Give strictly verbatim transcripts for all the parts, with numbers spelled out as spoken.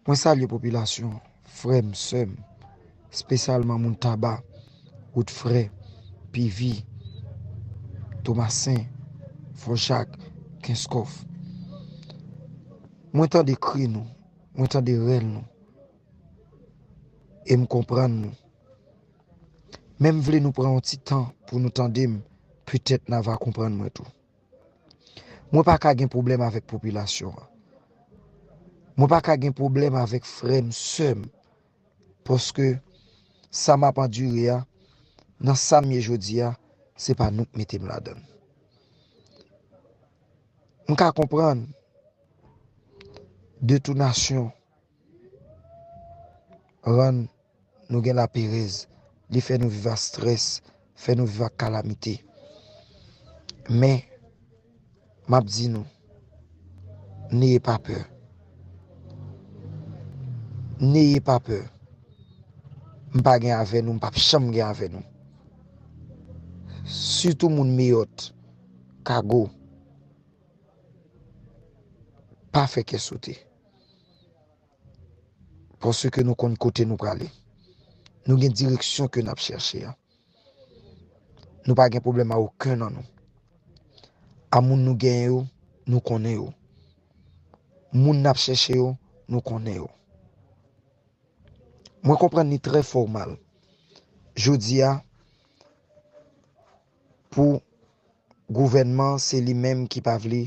Mwen salye popilasyon, frè m, sè m, espesyalman moun Taba, Wout Frè, Pivi, Tomasen, Fò Jak, Kenskòf. Mwen tande kri nou, mwen tande rèl nou, e m konprann nou. Men m vle nou pran yon ti tan pou nou tande m, petèt n a va konprann mwen tou. Mwen pa ka gen pwoblèm avèk popilasyon an. Mwen pa ka gen pwoblèm avèk frè m, sè m, paske sa m ap andire a, nan sa m ye jodi a, se pa nou k mete m ladan l. M ka konprann detonasyon rann nou gen laperèz, li fè nou viv ak strès, fè nou viv ak kalamite. Men, m ap di nou, neye pa pè. Neye pa pè. M pa gen avè nou, m p ap janm gen avè nou. Sitou moun Meyòt, Kago, pa fè kè sote. Paske nou konn kote nou prale. Nou gen direksyon ke n ap chèche a. Nou pa gen pwoblèm a okenn nan nou. A moun nou genyen yo, nou konnen yo. Moun n ap chèche yo, nou konnen yo. Mwen konprann li trè fòmal. Jodi a, pou gouvènman, se li menm ki pa vle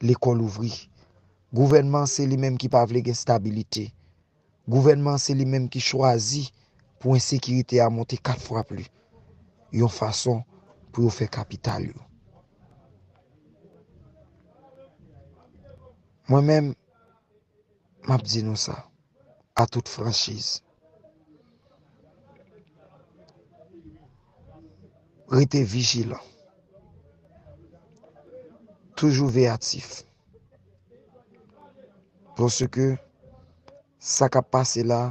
lekòl ouvri. Gouvènman, se li menm ki pa vle gen stabilite. Gouvènman, se li menm ki chwazi pou ensekirite a monte kat fwa pli, yon fason pou yo fè kapital yo. Mwen menm, m ap di nou sa, a tout franchiz. Rete vijilan. Toujou veyatif. Paske sa k ap pase la,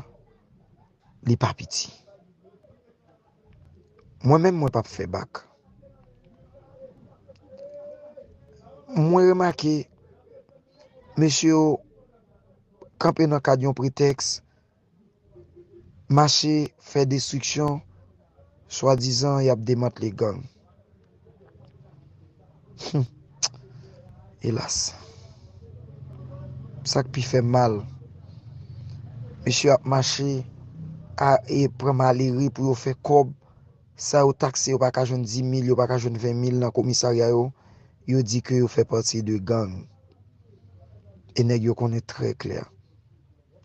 li pa piti. Mwen menm, mwen p ap fè bak. Mwen remake, mesye yo kanpe nan kad yon pretèks, mache fè destriksyon, swadizan y ap demantle gang. Hmm. Elas. Sa k pi fè mal, mesye ap mache a, e pran malere pou yo fè kòb. Sa yo takse, yo pa ka jwenn dis mil, yo pa ka jwenn ven mil nan komisarya yo, yo di ke yo fè pati de gang. E nèg yo konnen trè klè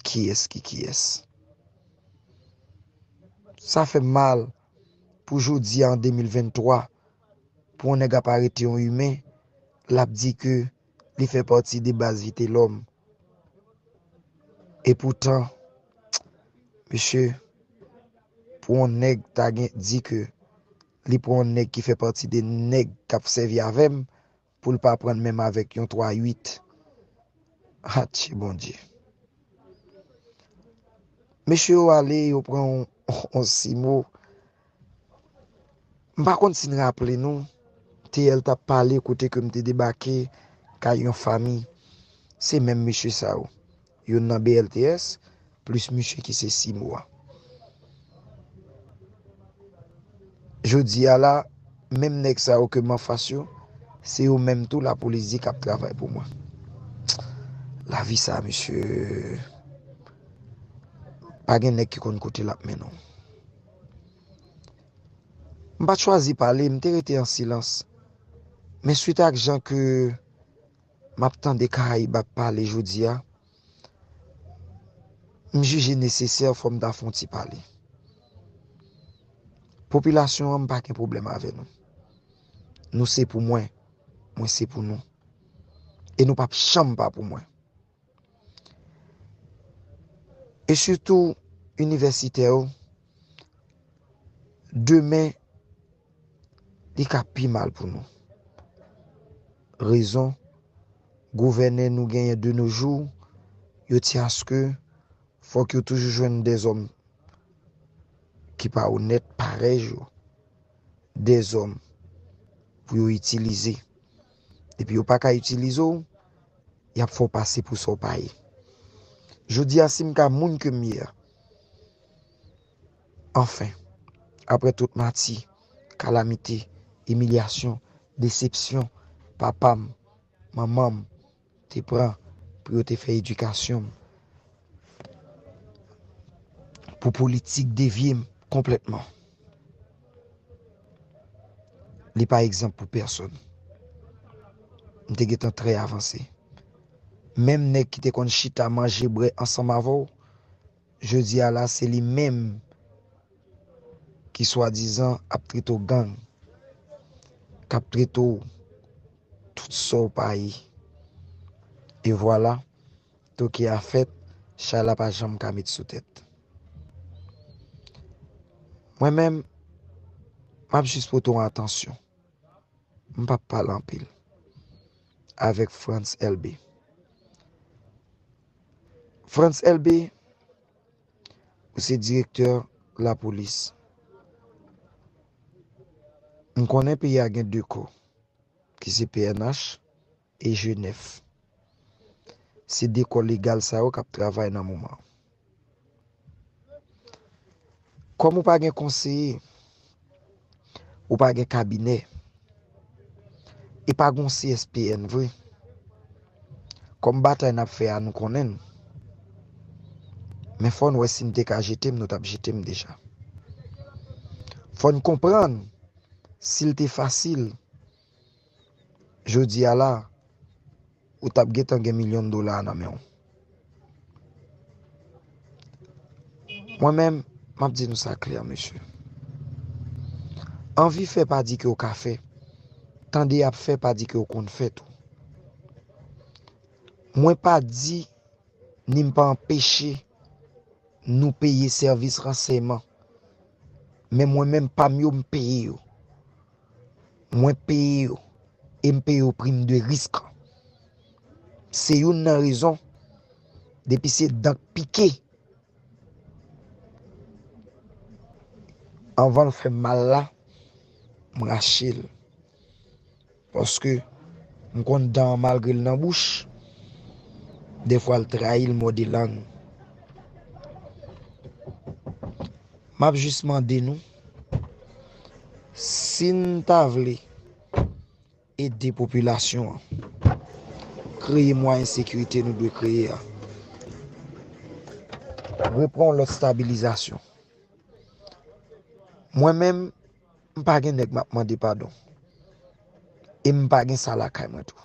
kiyès ki kiyès. Sa fè m mal pou jodi a, an de mil venntwa, pou yon nèg ap arete yon imen, l ap di ke li fè pati de baz Vitelòm. Epoutan, mesye, pou yon nèg ta gen di ke li pran yon nèg ki fè pati de nèg k ap sèvi avè m, pou l pa pran l menm avèk yon twa uit. Atye Bondye. Mesye yo ale, yo pran yon, yon simo. M pa konn si n raple nou, T L t ap pale kote ke m te debake kay yon fanmi. Se menm mesye sa yo. Youn nan B L T S, plis misye ki se simo a. Jodi a la, menm nèg sa yo ke m anfas yo, se yo menm tou lapolis di k ap travay pou mwen. Lavi sa, mesye, pa gen nèg ki konn kote l ap mennen w. M pa t chwazi pale, m te rete an silans. Men swit ak jan ke m ap tande Karayib ap pale jodi a, m jije nesesè fò m ta fè yon ti pale. Popilasyon an, m pa gen pwoblèm avè nou. Nou se pou mwen, mwen se pou nou. E nou p ap janm pa pou mwen. E sitou inivèsitè yo, demen, li ka pi mal pou nou. Rezon, gouvènè nou genyen de nos jours, yo tyen aske fòk yo toujou jwenn dèzòm ki pa onèt parèy yo, dèzòm pou yo itilize. Depi yo pa ka itilize w, y ap fè w pase pou sa w pa ye. Jodi a, si m ka moun ke m ye a, anfen, apre tout mati, kalamite, imilyasyon, desepsyon, papa m, manman m te pran pou yo te fè edikasyon m, pou politik devye m konplètman. Li pa egzanp pou pèsonn. M te gentan trè avanse. Menm nèg ki te konn chita manje bwè ansanm avè w, jodi a la, se li menm ki swadizan ap trete w gang, k ap trete w tout sa w pa ye. E vwala, toke a fèt, chay la pa janm ka met sou tèt. Mwen menm, m ap jis pote w atansyon. M p ap pale anpil avèk Frantz Elbé. Frantz Elbé, ou se direktè lapolis. M konnen peyi a gen de kò, ki se P N H e G nèf. Se de kò legal sa yo k ap travay nan moman. Kòm ou pa gen konseye, ou pa gen kabinè, e pa gen C S P N vre. Kòm batay n ap fè a, nou konnen l. Men fò n wè si n te ka jete m, nou t ap jete m deja. Fò n konprann, si l te fasil, jodi a la, ou t ap gentan gen milyon dola nan men w. Mwen menm, m ap di nou sa klè, mesye. Anvi fè pa di ke w ka fè. Tande y ap fè pa di ke w konn fè tou. Mwen pa di, ni m pa anpeche nou peye sèvis ransèyman. Men mwen menm, pa m yo, m peye yo. Mwen peye yo. E m peye yo prim de risk. Se youn nan rezon, depi se dan k pike, anvan l fè m mal la, m rache l. Paske m konn dan an, malgre l nan bouch, dèfwa l trayi, l mòde lang. M ap jis mande nou, si n ta vle ede popilasyon an kreye mwayen sekirite nou dwe kreye a, repran yon lòt estabilizasyon. Mwen menm, m pa gen nèg m ap mande padon. E m pa gen sa lakay mwen tou.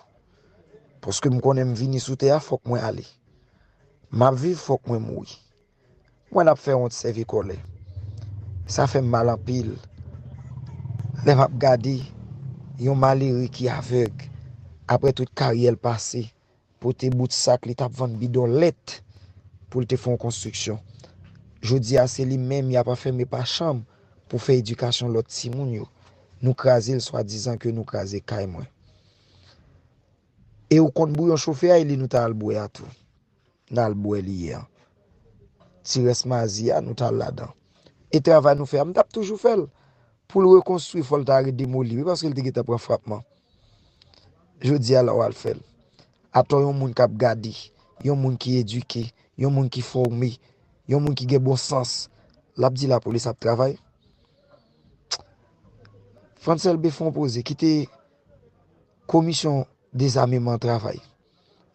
Paske m konnen m vini sou tè a, fòk mwen ale. M ap viv, fòk mwen mouri. Mwen ap fè wont sèvi kòlè. Sa fè m mal anpil. Lè m ap gade yon malere ki avèg, apre tout karyè l pase, pote bout sak, li t ap vann bidon lèt pou l te fè yon konstriksyon. Jodi a, se li menm y ap anfème pa chanm pou fè edikasyon lòt timoun yo. Nou kraze l swadizan ke nou kraze kay mwen. E ou konn bouyon chofe a, e li nou ta al bwè a tou. N al bwè li yè. Ti rès mazi a, nou t al ladan. E travay nou fè a, m t ap toujou fè l. Pou l rekonstwi, fò l ta redemoli, wi, paske l te gentan pran frapman. Jodi a la, w al fè l. Atò yon moun k ap gade, yon moun ki edike, yon moun ki fòme, yon moun ki gen bon sans, l ap di lapolis ap travay. Frantz Elbé fè yon poze, kite komisyon dezameman an travay.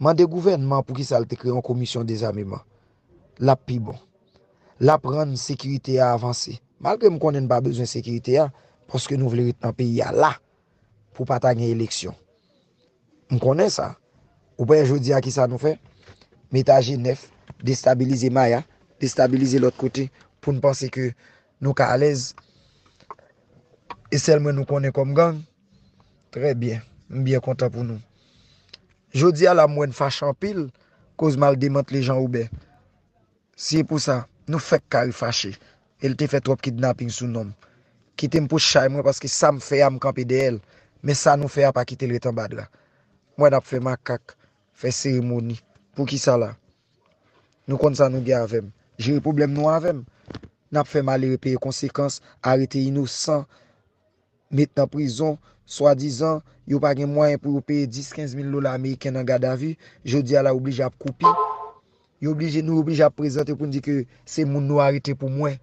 Mande gouvènman an poukisa l te kreye yon komisyon dezameman. L ap pi bon. L ap rann sekirite a avanse. Malgre m konnen n pa bezwen sekirite a, paske nou vle ret nan peyi a la, pou pa ta gen eleksyon. M konnen sa. Ou pa wè jodi a kisa nou fè? Mete a G nèf, destabilize Maya, destabilize lòt kote, pou n panse ke nou ka alèz. E sèl mwen nou konnen kòm gang? Trè byen. M byen kontan pou nou. Jodi a la, m wè n fache anpil, koz m al demantle Jean Robert. Se pou sa, nou fèk kare fache. E l te fè twòp kidnaping sou non m. Kite m pouse chay mwen, paske sa m fè a, m kanpe dèyè l. Men sa nou fè a, pa kite l ret anba dra. M wè n ap fè makak, fè seremoni. Poukisa la? Nou konn sa nou gen avè m. Jere pwoblèm nou avè m. N ap fè malere peye konsekans, arete inosan, met nan prizon, swadizan, yo pa gen mwayen pou yo peye dis, kenz mil dola ameriken nan gadavi, jodi a la oblije ap koupi. Yo oblije, nou oblije ap prezante pou n di ke se moun nou arete pou mwen.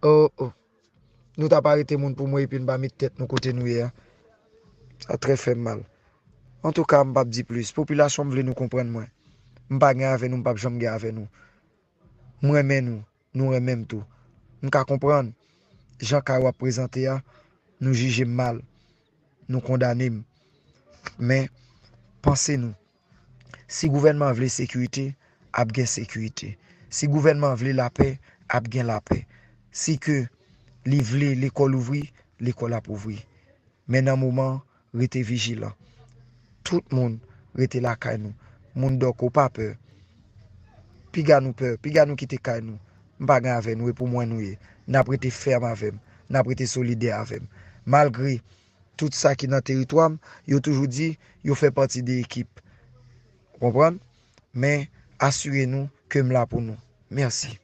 Oh, oh. Nou t ap arete moun pou mwen epi n pa met tèt nou kote nou ye a. Sa trè fè m mal. Antouka, m p ap di plis. Popilasyon, m vle nou konprann mwen. M pa gen avè nou, m p ap janm gen avè nou. M renmen nou, nou renmen m tou. M ka konprann jan ka w ap prezante a, nou jije m mal, nou kondane m. Men, panse nou. Si gouvènman an vle sekirite, ap gen sekirite. Si gouvènman an vle lapè, ap gen lapè. Si ke li vle lekòl ouvri, lekòl ap ouvri. Men nan moman an, rete vijilan. Tout moun rete lakay nou. Moun Dòko, pa pè. Piga nou pè, piga nou kite kay nou. M pa gen avè nou, e pou mwen nou ye. N ap rete fèm avè m, n ap rete solidè avè m. Malgre tout sa ki nan teritwa m, yo toujou di yo fè pati de ekip. Ou konprann? Men, asire nou ke m la pou nou. Mèsi.